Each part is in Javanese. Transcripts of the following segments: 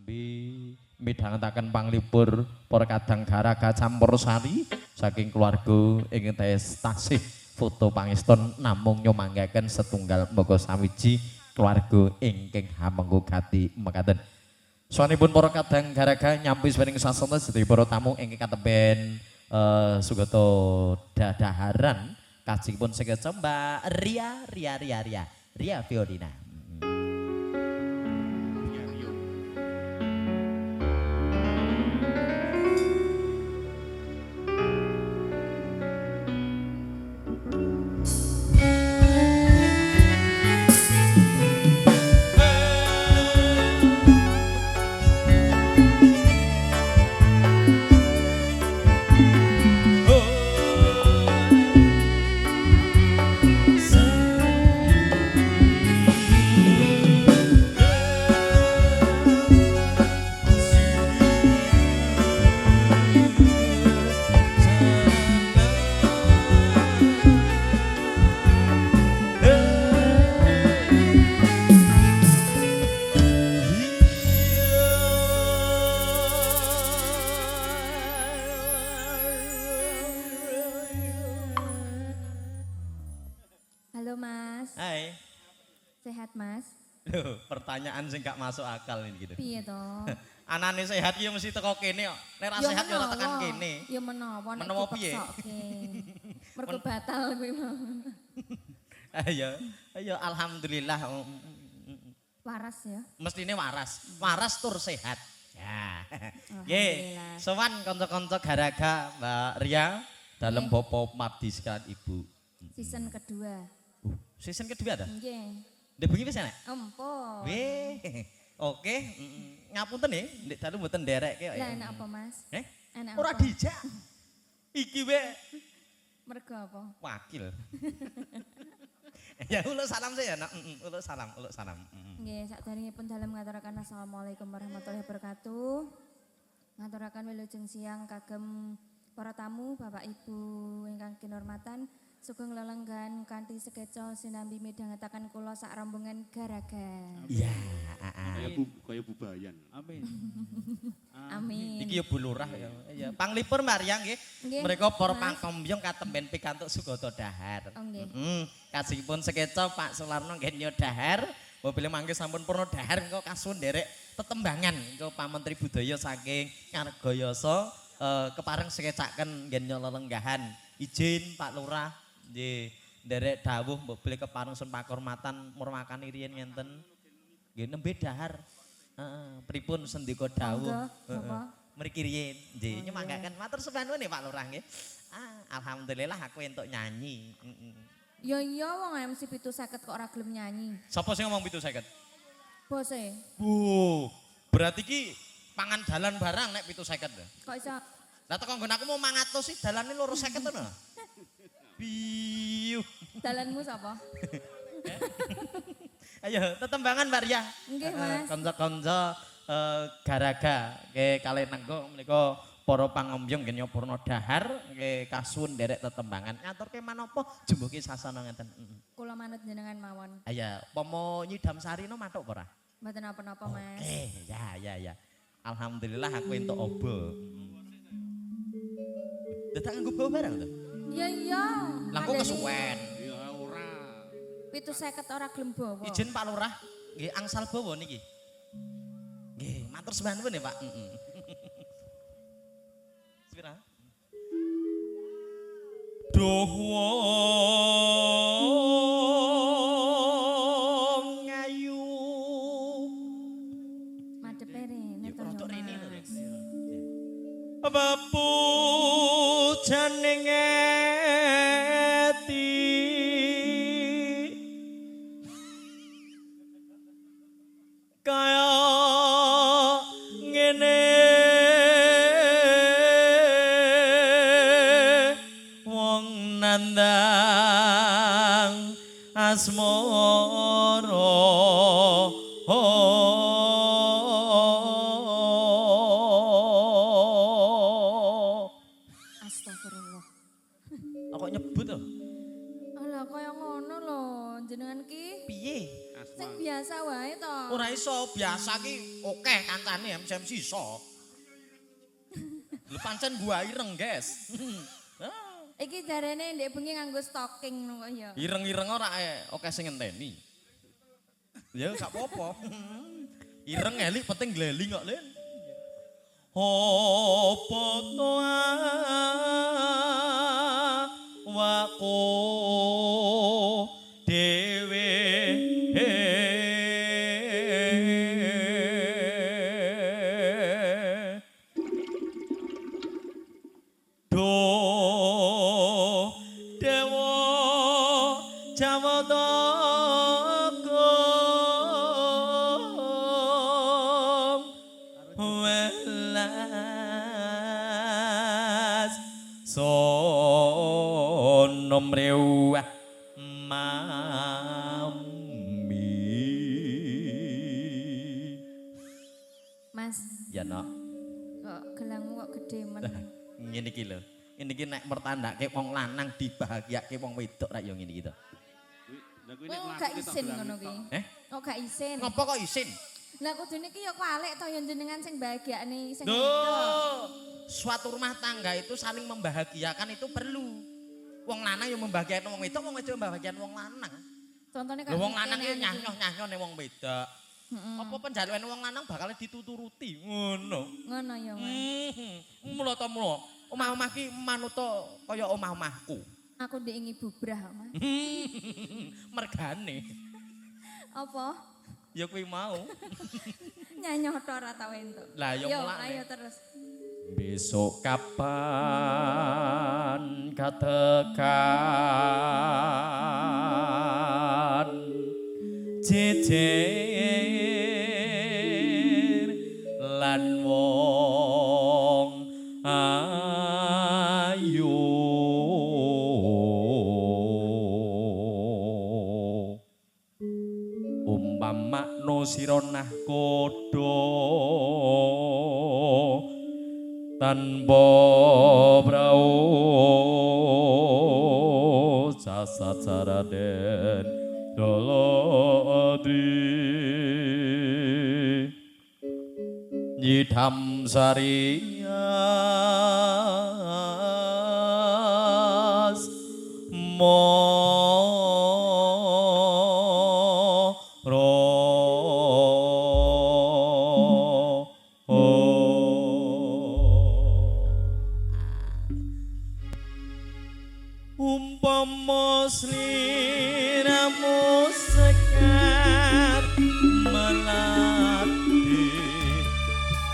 Sinambi midhangetaken panglipur para kadang garaga campursari saking keluarga ingkang tasih foto pangeston namung nyumanggaken setunggal mbaka sawiji keluarga ingkang hamengku gati mekaten. Sowanipun para kadang garaga nyampi saking sasana sedaya para tamu ingkang katempen sugata dadaharan kajengipun sekeca Mbak Ria Ria Ria Ria Ria Fiorina. Halo Mas. Hai. Sehat Mas? Loh, pertanyaan sing gak masuk akal ini gitu. Piye to? Anane sehat ya mesti teko kene kok. Nek ra sehat ya ora tekan kene. Ya menawa nek Menawa piye? dipeksoke. Mergo batal kuwi mau. Ayo, ayo alhamdulillah. Waras ya. Mestine waras. Waras tur sehat. Ya. Nggih, Alhamdulillah. sowan kanca-kanca garaga Mbak Ria dalem Bapak Mabdi sekalian Ibu. Season kedua. Season kedua ta? Nggih. Ndek bengi wis enek? Empun. Weh. Oke, ngapunten nggih, ndek dalu mboten nderekke kok. Lah enak apa Mas? Eh? Enak Ora apa? dijak. Iki we Mergo apa? wakil. Ya uluk salam sih ya, nak. Uluk salam, uluk salam. Nggih, sakderengipun dalem ngaturaken assalamualaikum warahmatullahi wabarakatuh. Ngaturaken wilujeng siang kagem para tamu, Bapak Ibu ingkang kinurmatan, sugeng lelenggan kanthi sekeca sinambi midhangetaken kula sak rombongan Garaga. Iya, heeh. Kaya bubayan. Amin. Amin. Iki ya Bu Lurah ya. Iya, panglipur Mbak Ria nggih. Nggih, Mereka para Mas. pangkombyong katemben pikantuk sugata dahar. Oh, nggih. Kajengipun sekeca Pak Sularno nggih nyo dahar. Mobile mangke sampun purna dahar engko kasuwun nderek tetembangan engko Pak Menteri Budaya saking Ngargoyoso kepareng sekecaken nggih nyo lelenggahan. Izin Pak Lurah nggih nderek dawuh mbok bilih kepareng sun pakurmatan murmakani riyin ngenten. Nggih nembe dahar. Heeh, pripun sendika dawuh? Monggo, Bapak. Mriki riyin. Nggih, nyemanggaken matur sembah nuwun nggih Pak Lurah nggih. Ah, alhamdulillah aku entuk nyanyi. Heeh. Ya iya wong MC 750 kok ora gelem nyanyi. Sapa sing ngomong 750? Bose, Bu, berarti ki pangan dalan barang nek 750. kok iso Lah teko nggon aku mau 500 sih dalane 250 ngono. Biuh. dalanmu sapa? Ayo tetembangan Mbak Ria. Nggih, Mas. Kanca-kanca garaga nggih kalih nenggo menika para pangombyong nggih nyopurna dahar nggih kasuwun nderek tetembangan. Ngaturke manapa jembuke sasana ngenten. Kula manut jenengan mawon. Ayo, pomo nyidam sarino mathuk apa ora? Mboten napa-napa, Mas. Oke, ya ya ya. Alhamdulillah aku entuk obo. Dadak nganggo bawa barang to? Ya iya. Lah kok kesuwen. Ya ora. 750 ora gelem bawa. Izin Pak Lurah, nggih angsal bawa niki. Nggih, matur sembah nuwun ya, Pak. Heeh. Sepira? Duh wong ayu. Madepe rene Ya to. rodok ya, rene lho. Mas. Bepujane ngeti kaya ngene wong nandang asmara. Astagfirullah. Aku kok nyebut to? Alah kaya ngono lho jenengan ki. Piye? Sing biasa wae to. Ora iso biasa. Biasa ki akeh kancane MC-MC iso. Lho pancen gua ireng, guys. Iki jarene ndek bengi nganggo stocking ngono kok ya. Ireng-ireng ora akeh sing ngenteni. Ya gak apa-apa. Ireng elik penting gleli kok, Lin. Apa to awakku dhewe do dewa Jawata welas sono mrewah mami. Mas. Ya nak. Kok gelangmu kok gede men. Ngene iki lho. Ngene iki nek mertandake wong lanang dibahagiake wong wedok rak ya ngene iki to. Kok gak isin ngono ki? Kok gak isin? Ngopo kok isin? Lah kudune iki ya kualik to ya jenengan sing bahagiakne sing wedok. Suatu rumah tangga itu saling membahagiakan itu perlu. Wong lanang ya membahagiakan wong wedok, wong wedok membahagiakan wong lanang. Contone kok wong lanang iki nyah-nyoh ning wong wedok. Apa penjalukan wong lanang bakal dituturuti ngono. Ngono ya, Mas. Mula to mula. Omah-omah ki manuta kaya omah-omahku. Aku ndek ingi bubrah, Mas. Mergane. Apa? Ya kuwi mau. Nyanyoh tok ora tau entuk. Lah ya mulane. Ayo terus. Besok kapan katekan jejer lan wong ayu umpamakno sira nahkoda tanpa prau jasad saraden Jaladri nyidam sarias umpama sliramu sekar melati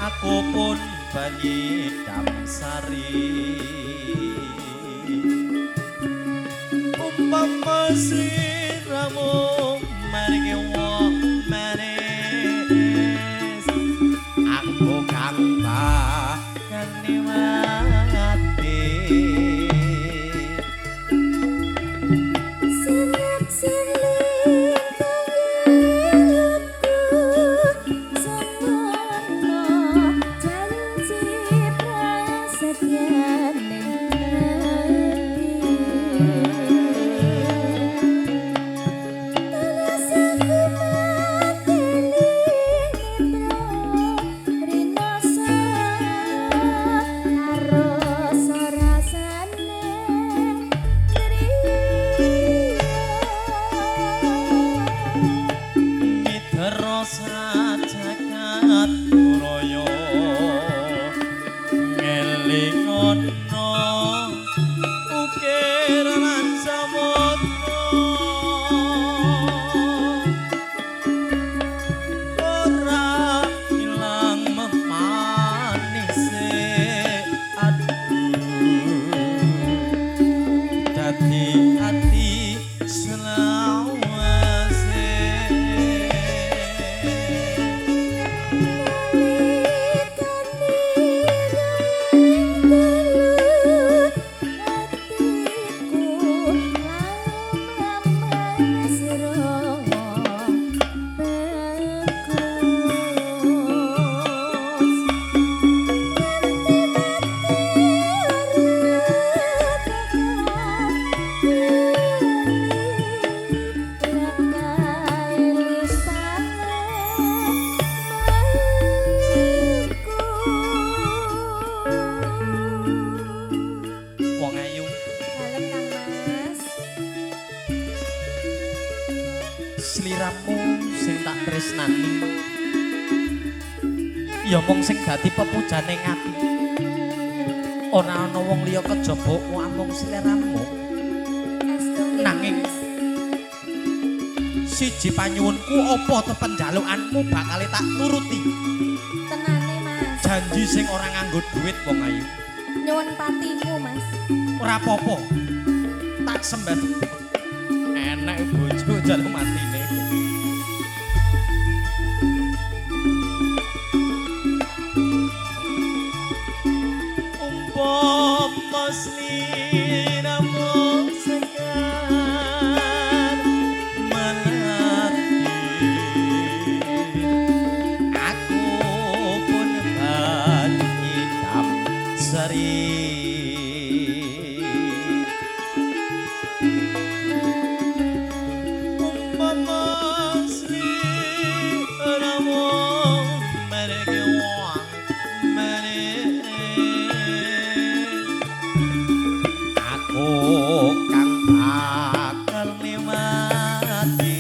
aku pun banyidam sari umpama sliramu maringi wong manis aku kang bakal niwati. Ya mung sing dadi pepujane ati. Ora ana wong liya kejaba amung sliramu. Nanging siji panyuwunku apa te penjalukanmu bakal tak turuti. Tenane, Mas. Janji sing ora nganggo duit wong ayu. Nyuwun patimu, Mas. Ora apa-apa. Tak sembah. Enek bojo jaluk matine. Umpama sliramu sekar melati, aku pun banyidam seri. Umpama sliramu mergewang mere, aku kang bakal ngliwati.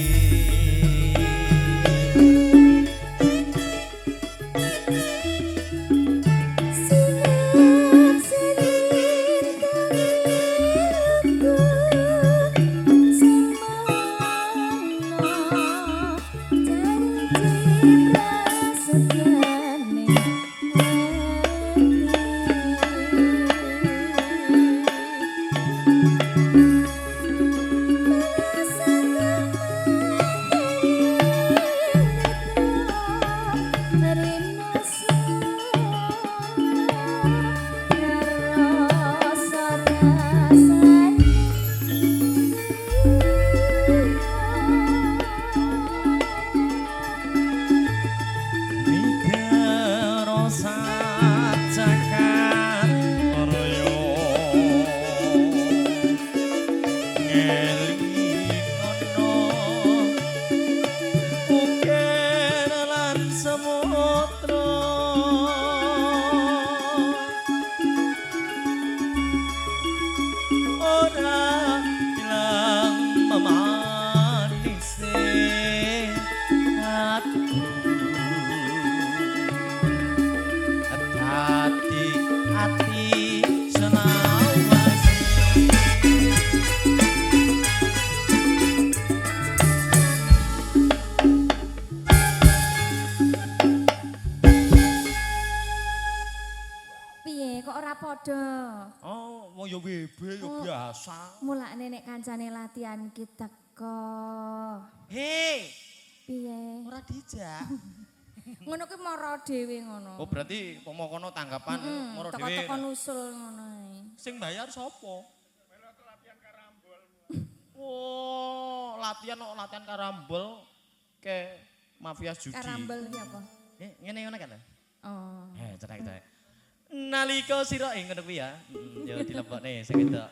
Mulane nek kancane latihan ki teko. Hei. Piye? Ora dijak. Ngono kuwi mara dhewe ngono. Oh, berarti pomo kono tanggapan mara dhewe. Teko-teko nusul ngono ae. Sing bayar sapa? Melok latihan karambol. Oh, latihan kok latihan karambol ke mafia judi. Karambol ki apa? Ngene ngono kan? Oh. Heh, cedak-cedak. Nalika sira ing ngono kuwi ya. Ya dilebokne sing wedok.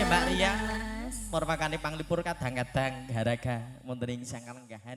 Mbak Ria, merupakan panglipur kadang-kadang haraga wonten ing sang kalenggahan.